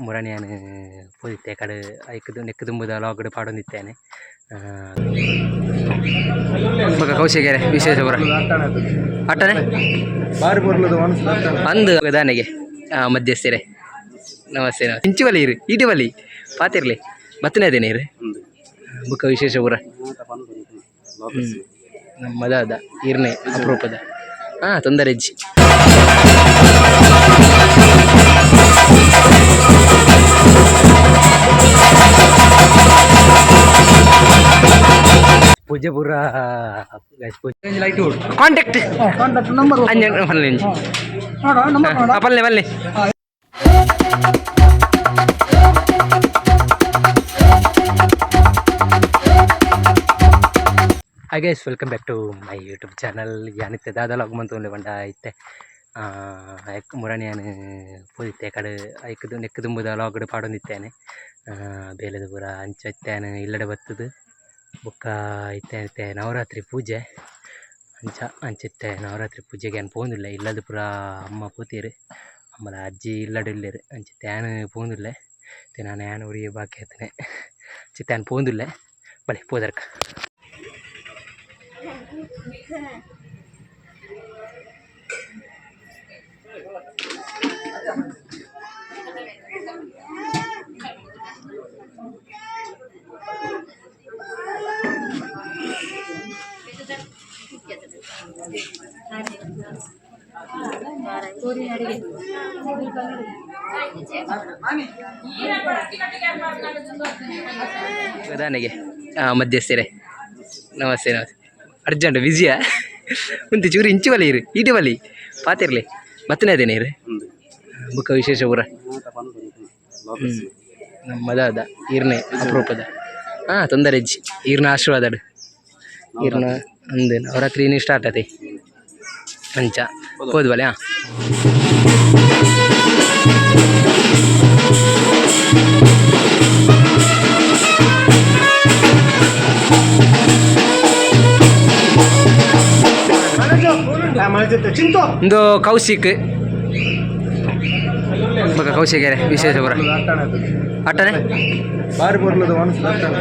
ಮುರಣಿಯನ್ ಪೋದಿತ್ತೆ ಕಡೆ ಐಕ್ ನೆಕ್ ದುಂಬುದ ಲಾಗ್ಡ್ ಪಾಡೊಂದಿತ್ತೇನೆ. ಬೊಕ ಕೌಶಿಕೆರೆ ವಿಶೇಷ ಪೂರ ಅಟ್ಟನೆ. ಅಂದು ದಾನೆಗೆ ಮಧ್ಯಸ್ಥರೇ, ನಮಸ್ತೆ ನಮಸ್ತೆ. ಇಂಚು ಬಲಿ ಇರು, ಈಟಿ ಬಲಿ ಪಾತಿರ್ಲಿ ಬತ್ತನೇ ಅದೇನೆ ಇರು. ಬೊಕ ವಿಶೇಷ ಪೂರ ನಮ್ಮದಾದ ಇರ್ನೆ ಅಪರೂಪದ ಹಾಂ ತೊಂದರೆ ಇಜ್ಜಿ. ಪೂಜೆ ಪೂರ. ಕಾಂಟ್ಯಾಕ್ಟ್. Contact number. ಅಂಜ ಪಲ್ಲೆ. ನಂಬರ್. ಪಲ್ಲೆ ಪಲ್ಲೆ. Hi guys, welcome back to my YouTube channel. ಯಾನಿತ್ತೆ ದಾದ ಲಾಗ್ ಮಂತೊಂದು ಪಂಡ, ಇತ್ತೆ ಮುರಣಿ ಯಾನ್ ಪೋದಿತ್ತೆ ಕಡೆ ಐಕ್ ನೆಕ್ ದುಂಬುದ ಲಾಗ್ಡ್ ಪಾಡೊಂದಿತ್ತೇನೆ. ಬೇಲೆದ ಪೂರ ಅಂಚ ಇತ್ತೆ ಯಾನ್ ಇಲ್ಲಡೆ ಬತ್ತುದು. ಬೊಕ್ಕ ಇತ್ತೆ ಇತ್ತೆ ನವರಾತ್ರಿ ಪೂಜೆ. ಅಂಚ ಅಂಚಿತ್ತೆ ನವರಾತ್ರಿ ಪೂಜೆಗೆ ಯಾನ್ ಪೋವೊಂದುಲ್ಲೆ. ಇಲ್ಲದ ಪೂರ ಅಮ್ಮ ಪೋತೆರ್, ಅಮ್ಮನ ಅಜ್ಜಿ ಇಲ್ಲಡೆ ಉಲ್ಲೆರ್. ಅಂಚಿತ್ತೆ ಯಾನ್ ಪೋವೊಂದುಲ್ಲೆ. ಇತ್ತೆ ನಾನು ಯಾನ್ ಒರಿಯೆ ಬಾಕಿ ಆತನೆ. ಅಂಚಿತ್ತೆ ಯಾನ್ ಪೋವೊಂದುಲ್ಲೆ. ಬಲೆ ಪೋದರ್ಕ. ದಾನೆಗೆ ಮಧ್ಯಸ್ಥರೇ, ನಮಸ್ತೆ ನಮಸ್ತೆ. ಅರ್ಜೆಂಟ್ ಬಿಸಿಯಾ? ಉಂತಿ ಚೂರು ಇಂಚು ಬಲಿ ಇರು, ಈಟಿ ಬಲಿ ಪಾತಿರ್ಲಿ ಬತ್ತನೇ ಅದೇನೆ ಇರು. ಬೊಕ ವಿಶೇಷ ಪೂರ ನಮ್ಮದಾದ ಇರ್ನೆ ಅಪರೂಪದ ಹಾಂ ತೊಂದರೆ ಇಜ್ಜಿ. ಈರ್ನ ಆಶೀರ್ವಾದ. ಈರ್ನ ಅಂದು ನವರಾತ್ರಿ ಇನ್ನು ಸ್ಟಾರ್ಟ್ ಆತೆ. ಅಂಚ ಹೋದ್ ಬಲೆ. ಹಾಂ, ಚಿಂತು. ಇಂದು ಕೌಶಿಕ್. ಬೊಕ ಕೌಶಿಕೆರೆ ವಿಶೇಷ ಪೂರ ಅಟ್ಟನೆ.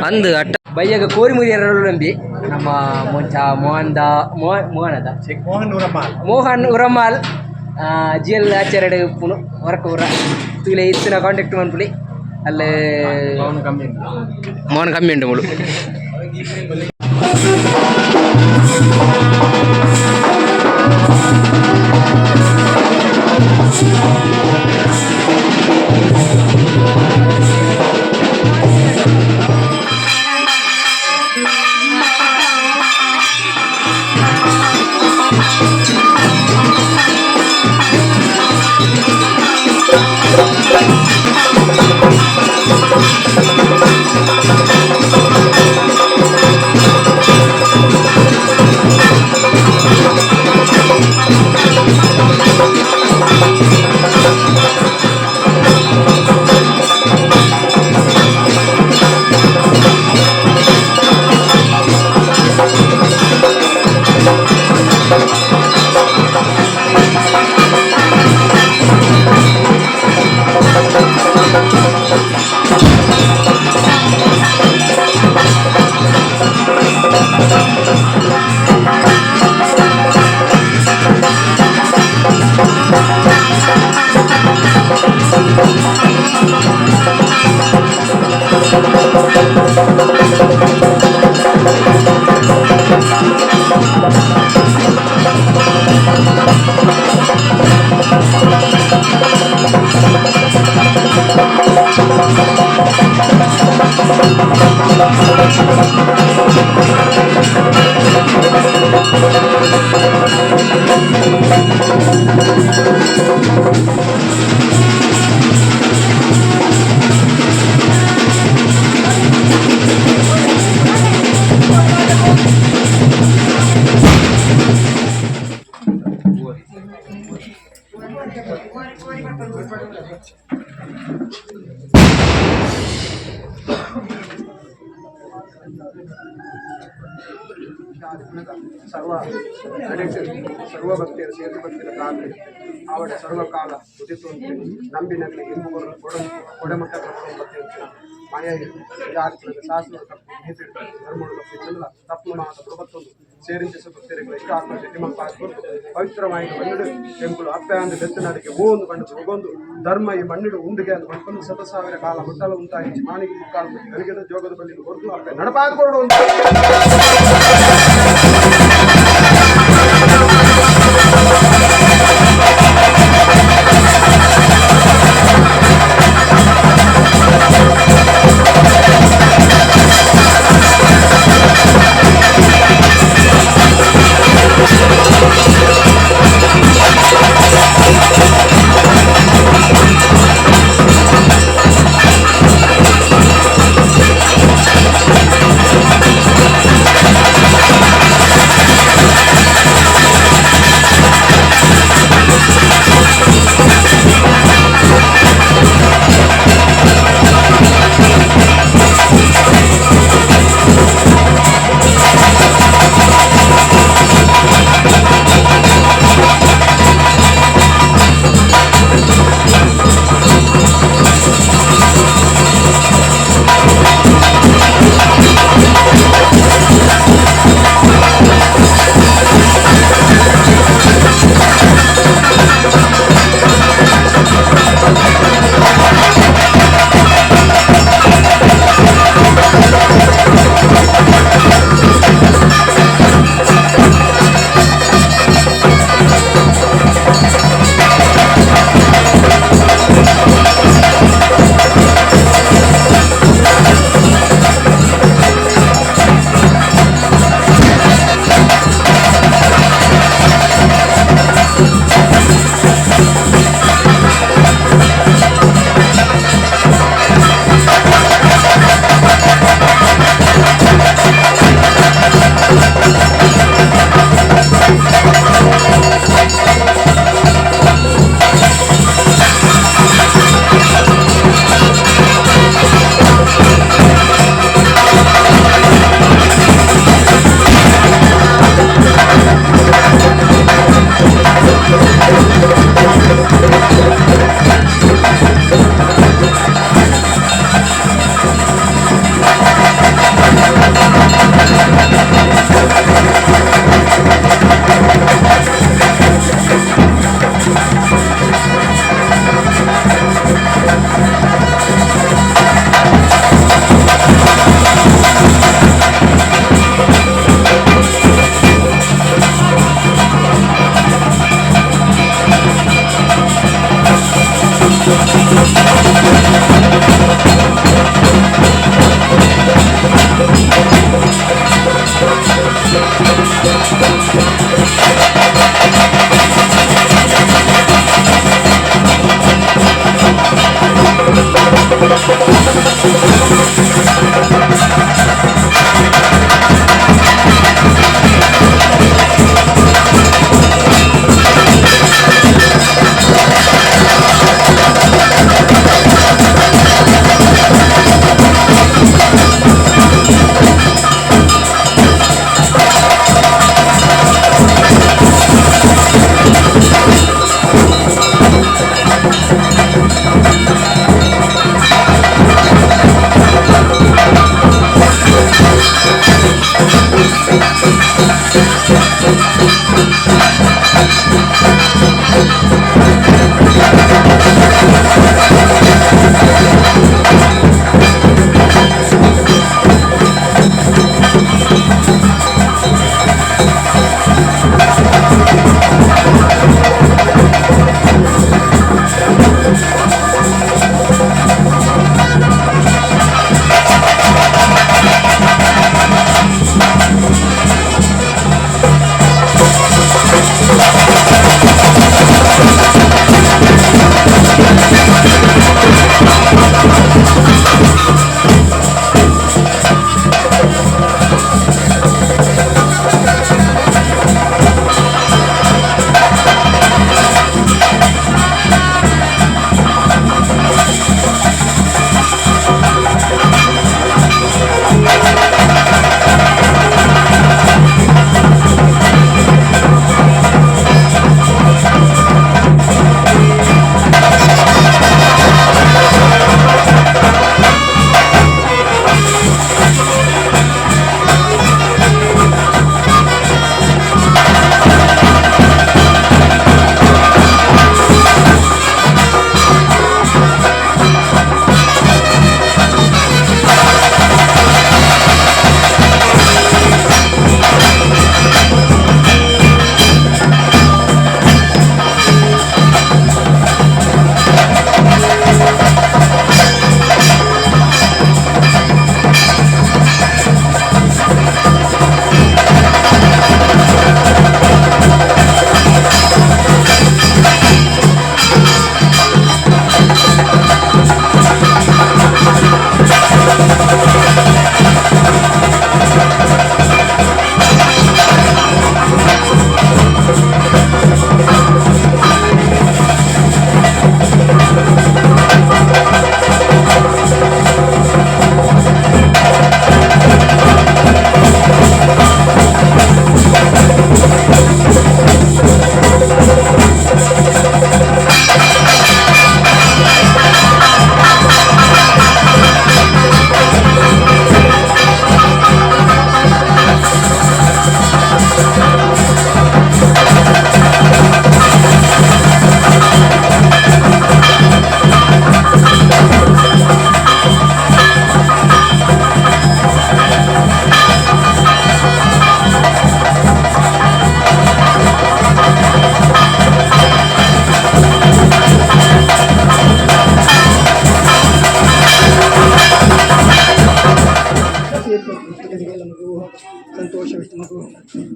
ಅಂದು ಅಟ್ಟ ಬಯ್ಯಗ ಕೋರಿ ಮುರಿಯರಂಬಿ ನಮ್ಮ ಮೊಂಚ ಮೋಹನ್ ದಾ ಮೋಹನದ. ಮೋಹನ್ ಉರಮಾಲ್. ಮೋಹನ್ ಉರಮಾಲ್, ಜಿ ಎಲ್ ಆಚಾರ್ಯಡ್ ಉಪ್ಪುನು ಹೊರಕ ಊರ. ತೂಲೆ, ಇತ್ತಿನ ಕಾಂಟ್ಯಾಕ್ಟ್ ಮನ್ಪುಲಿ. ಅಲ್ಲೇ ಮೋಹನ್ ಕಮ್ಮಿ ಉಂಟು ಮುಳು. ಅಂಚಾದಿಪ್ಪುನಗ ಸರ್ವ ನಡೆಟ್ ಸರ್ವ ಭಕ್ತಿಯರು ಸೇತು ಭಕ್ತಿಯ ಪ್ರಾರ್ಥನೆ ಆವಡ ಸರ್ವಕಾಲ ಉದಿತು ನಂಬಿನಗಲಿ ಇಂಬು ಕೊಡ ಕೊಡೆಮಟ್ಟ ಮತ್ತೆ ಮಾಯ ಆದಿಪ್ಪುನಗ ಶಾಸ್ತ್ರ ತಪ್ಪು ನೀತಿ ಧರ್ಮಡು ತಪ್ಪು ಚಂದ್ರ ತಪ್ಪು ಮಾತ ಪ್ರಭತ್ತೊಂದು ಸೇರಿಂಚಿಸ ಭಕ್ತರಿಗೆ ಇಷ್ಟ ಆತ್ಮ ಶೆಟ್ಟಿಮಪ್ಪ ಕೊಟ್ಟು ಪವಿತ್ರವಾಗಿ ಮಣ್ಣಿಡು ಟೆಂಪಲ್ ಅಪ್ಪೆ ಅಂದ ಬೆತ್ತನಾಡಿಗೆ ಒಂದು ಕಂಡು ಹೋಗೊಂದು ಧರ್ಮ ಈ ಮಣ್ಣಿಡು ಉಂಡಿಗೆ ಅಂದು ಮತ್ತೊಂದು ಶತಸಾವಿರ ಕಾಲ ಮುಟ್ಟಲ ಉಂಟಾಗಿ ಮಾಣಿಗೆ ಮುಕ್ಕಾಲು ಗಳಿಗೆದ ಜೋಗದ ಬಲ್ಲಿ ಹೊರತು ಅಪ್ಪೆ ನಡಪಾದ ಕೊರಡು.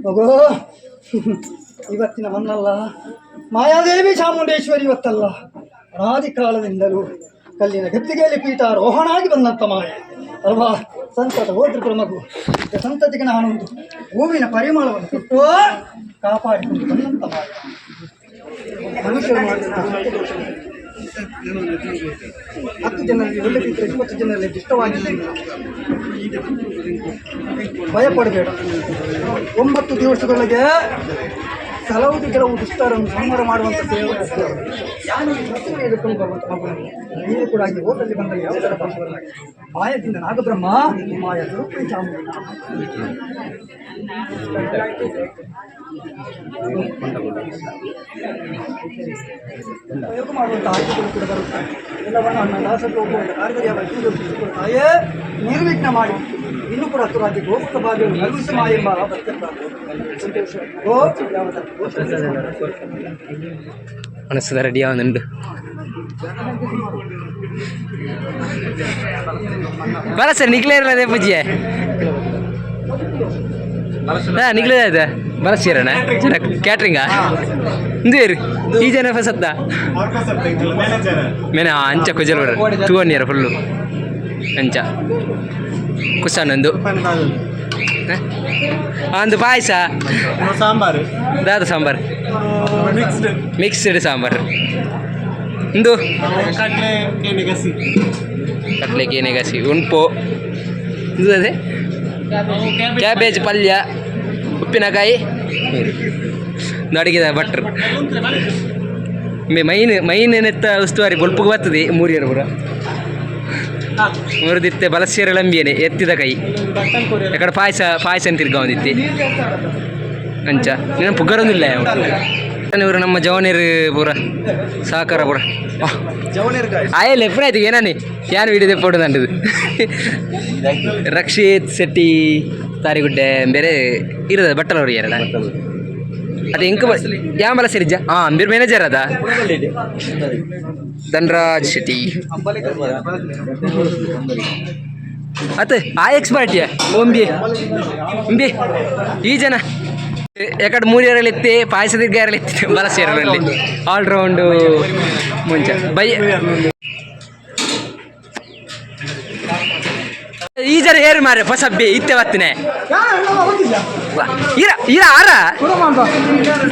ಮಗೋ, ಇವತ್ತಿನ ಮನ್ನಲ್ಲ ಮಾಯಾದೇವಿ ಚಾಮುಂಡೇಶ್ವರಿ. ಇವತ್ತಲ್ಲ, ಅನಾದಿ ಕಾಲದಿಂದಲೂ ಕಲ್ಲಿನ ಗದ್ದಿಗೆಯಲ್ಲಿ ಪೀಠ ರೋಹಣಾಗಿ ಬಂದಂಥ ಮಾಯೆ ಅಲ್ವಾ? ಸಂತತ ಹೋದ್ರು ಮಗು. ಈಗ ಸಂತತಿಗೆ ನಾನೊಂದು ಹೂವಿನ ಪರಿಮಳವನ್ನು ಕೊಟ್ಟು ಕಾಪಾಡಿಕೊಂಡು ಬಂದಂಥ ಮಾಯ. ಮನುಷ್ಯರು ಮಾಡಿದಂಥ ದೋಷ. 10 ಜನರಲ್ಲಿ ಒಳ್ಳೆದಿದ್ದರೆ 20 ಜನರಲ್ಲಿ ದುಷ್ಟವಾಗಿದೆ. ಭಯಪಡಬೇಡ. 9 ದಿವಸದೊಳಗೆ ಕೆಲವು ಕೆಲವು ದುಷ್ಟರನ್ನು ಸಂಹಾರ ಮಾಡುವಂಥ ಸೇವೆ. ನಾನು ಈ ಪ್ರತಿಮೆ ಹಿಡ್ಕೊಂಡು ಬರುವಂಥ ಮಗು. ನೀನು ಕೂಡ ಹಾಗೆ ಹೋದಲ್ಲಿ ಬಂದರೆ ಯಾವ ಥರ ಬರ್ತದಲ್ಲ. ಮಾಯದಿಂದ ನಾಗಬ್ರಹ್ಮ, ಮಾಯ ಸ್ವರೂಪಿ ಚಾಮುಂಡಿ. ಪ್ರಯೋಗ ಮಾಡುವಂಥ ಆಯ್ಕೆಗಳು ಕೂಡ ಬರುತ್ತೆ. ಎಲ್ಲವನ್ನು ಅಣ್ಣ ದಾಸಕ್ಕೆ ಹೋಗುವಂಥ ಕಾರ್ಯದ ತಾಯೇ ನಿರ್ವಿಘ್ನ ಮಾಡಿ ಇನ್ನೂ ಕೂಡ ಹತ್ತು ರಾಜ್ಯಕ್ಕೆ ಹೋಗುತ್ತ ಭಾಗ್ಯವನ್ನು ಕರುಣಿಸು ಮಾಯ ಎಂಬ ಭಕ್ತರ ಸಂತೋಷ. ಗೋ ಯಾವ ಮನಸ್ಸದ ರೆಡಿ ಆവുന്നുണ്ട്. ಬರ ಸರ್, ನಿಕ್ಲೆ ಇರಲ್ಲ ಪೂಜೆ. ಹಾಂ, ನಿಕ್ಲೆ ಆಯ್ತಾ? ಬರಸೀರಣ ಕ್ಯಾಟ್ರಿಂಗಾ? ಇಂದು ಈ ಜನ ಫಸತ್ತ ಮೇನೆ ಅಂಚ ಕುಜಲ್ ಬರ ಟೂ ಒನ್ ಇಯರ್ ಫುಲ್ಲು ಅಂಚ ಕುಸಾನಂದು ಒಂದು ಪಾಯಸ. ಸಾಂಬಾರು. ದಾದ ಸಾಂಬಾರ್? ಮಿಕ್ಸ್ಡ್. ಮಿಕ್ಸ್ಡ್ ಸಾಂಬಾರ್. ಇಂದು ಕಡಲೆ ಕೇನೆ ಗಸಿ. ಕಟ್ಲೆ ಕೇನೆ ಗಸಿ ಉಣ್ಪು. ಇದು ಅದೇ ಕ್ಯಾಬೇಜ್ ಪಲ್ಯ, ಉಪ್ಪಿನಕಾಯಿ, ಅಡಿಗೆದ ಭಟ್ರು. ಮೇ ಮೈನ್ ಮೈನ್ ನೆತ್ತ ಉಸ್ತುವಾರಿ ಬೊಲ್ಪುಗೆ ಬರ್ತದೆ. ಮೂರಿಯರು ಪೂರ ಮುರಿದಿತ್ತೆ ಬಲಸೀರ ಲಂಬಿಯನೆ ಎತ್ತಿದ ಕೈ. ಎಕಡೆ ಪಾಯಸ ಪಾಯಸ ಅಂತ ತಿರ್ಗಾವಂದಿತ್ತಿ ಅಂಚ ನಿನ್ನ ಪುಗ್ಗರೊಂದಿಲ್ಲ. ಇವರು ನಮ್ಮ ಜವನಿರು ಪೂರ ಸಹಕಾರ ಪೂರ. ಆಯ್ ಲೆಫ್ಟ್ ಆಯ್ತು. ಏನಾನಿ ಯಾನ್ ವಿಡಿಯೋ ಫೋಟೋ ತಂಡದು. ರಕ್ಷಿತ್ ಶೆಟ್ಟಿ ತಾರಿಗುಡ್ಡೆ ಬೇರೆ ಇರದ ಬಟ್ಟಲವ್ರು ಎರಡ ಅದೇ ಇಂಕ ಯಾಂಬಲ ಸರಿಜ. ಹಾಂ, ಅಂಬಿರ್ ಮ್ಯಾನೇಜರ್ ಅದ ಧನರಾಜ್ ಶೆಟ್ಟಿ. ಅತ್ತೆ ಆ ಎಕ್ಸ್ಪರ್ಟ್ ಓಂಬಿ ಅಂಬಿ ಈ ಜನ ಎಕಡೆ ಮೂರಿಯರಲ್ಲಿ ಎತ್ತಿ ಪಾಯಸದ ಎತ್ತಿ ಬಲಸೇರಲ್ಲಿ ಆಲ್ ರೌಂಡು ಮುಂಚೆ ಬೈ. ಈ ಜನ ಏರು ಮಾರೆ ಹೊಸಬ್ಬಿ ಇತ್ತೆ ಬತ್ತಿನೇ. ಇರ ಇರ ಆರ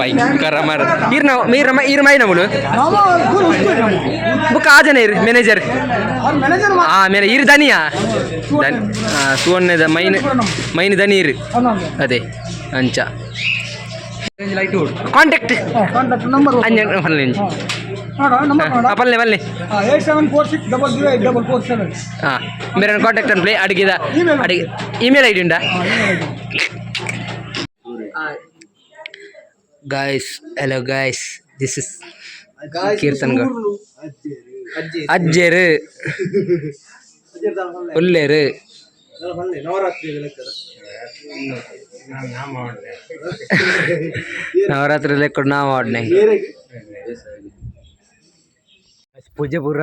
ಭಯಂಕರ ಮಾರ ಇರ್. ನಾವು ಮೀರ್ ಇರ್ ಮೈ ನಮ್ಮಳು ಬುಕ್ ಆ ಜನ ಇರು ಮ್ಯಾನೇಜರ್. ಮ್ಯಾನೇಜರ್. ಆ ಮೇಲೆ ಇರು ದನಿಯಾ ದನಿ ಸುವರ್ಣದ ಮೈನ್ ಮೈನ್ ದನಿ ಇರು. ಅದೇ ಅಂಚ ಕಾಂಟ್ಯಾಕ್ಟ್. Contact number. ಅಂಜ ಪಲ್ಲೆ. ನೋಡ ನಂಬರ್ ನೋಡ. ಪಲ್ಲೆ ಪಲ್ಲೆ. 8746008447. ಹಾಂ, ಬೇರೆ ಕಾಂಟ್ಯಾಕ್ಟ್ ಅನ್ಪ್ಲೆ. ಅಡಿಗೆದ ಅಡಿಗೆ ಇಮೇಲ್ ಐಡಿ ಉಂಟಾ? Guys, hello guys, this is Keerthan Gowd. ಅಜ್ಜೆರು ಒಲ್ಲೇರು. ನವರಾತ್ರಿ ಲೆಕ್ಕ ನಾವು ಆಡ್ನೆ ಪೂಜೆ ಪೂರ.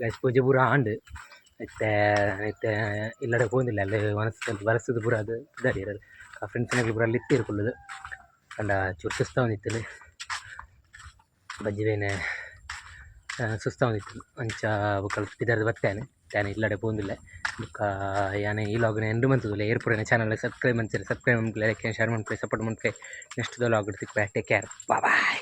ಗೈಸ್, ಪೂಜೆ ಪೂರ ಆಂಡ್. ಇತ್ತೆ ಇತ್ತೆ ಇಲ್ಲಡೆ ಪೋಂದಿಲ್ಲ. ಅಲ್ಲಿ ಮನಸ್ಸು ಬಲಸದ ಪೂರ ಅದು ಇದಾರಿ ಇರೋದು. ಆ ಫ್ರೆಂಡ್ಸ್ನಾಗ ಪೂರ ಅಲ್ಲಿ ಇತ್ತು ಇರ್ಕೊಳ್ಳೋದು ಅಂಡ ಚೂರು ಸುಸ್ತಾವಂದಿತ್ತು. ಬಜ್ಜಿ ಬೇನೆ ಸುಸ್ತಾವಂದಿತ್ತು. ಅಂಚ ಬೊಕ್ಕ ಪಿದರ್ದು ಬತ್ತೇನೆ ಯಾನೆ ಇಲ್ಲಡೆ ಪೋಂದಿಲ್ಲ. ಬೊಕ್ಕ ಯಾನೆ ಈ ಲಾಗ್ನ ಎಂಡ್ ಮಂತುದಿಲ್ಲ. ಏರ್ಪುರೇನ ಚಾನಲ್ ಸಬ್ಸ್ಕ್ರೈಬ್ ಮಂತಿರ ಸಬ್ಸ್ಕ್ರೈಬ್ ಮನ್ಪುಲೆ, ಲೈಕ್ ಶೇರ್ ಮನ್ಪುಲೆ, ಸಪೋರ್ಟ್ ಮನ್ಪುಲೆ. ನೆಕ್ಸ್ಟ್ ಲಾಗ್ ತಿಕ್ಕುವೆ. Take care, bye.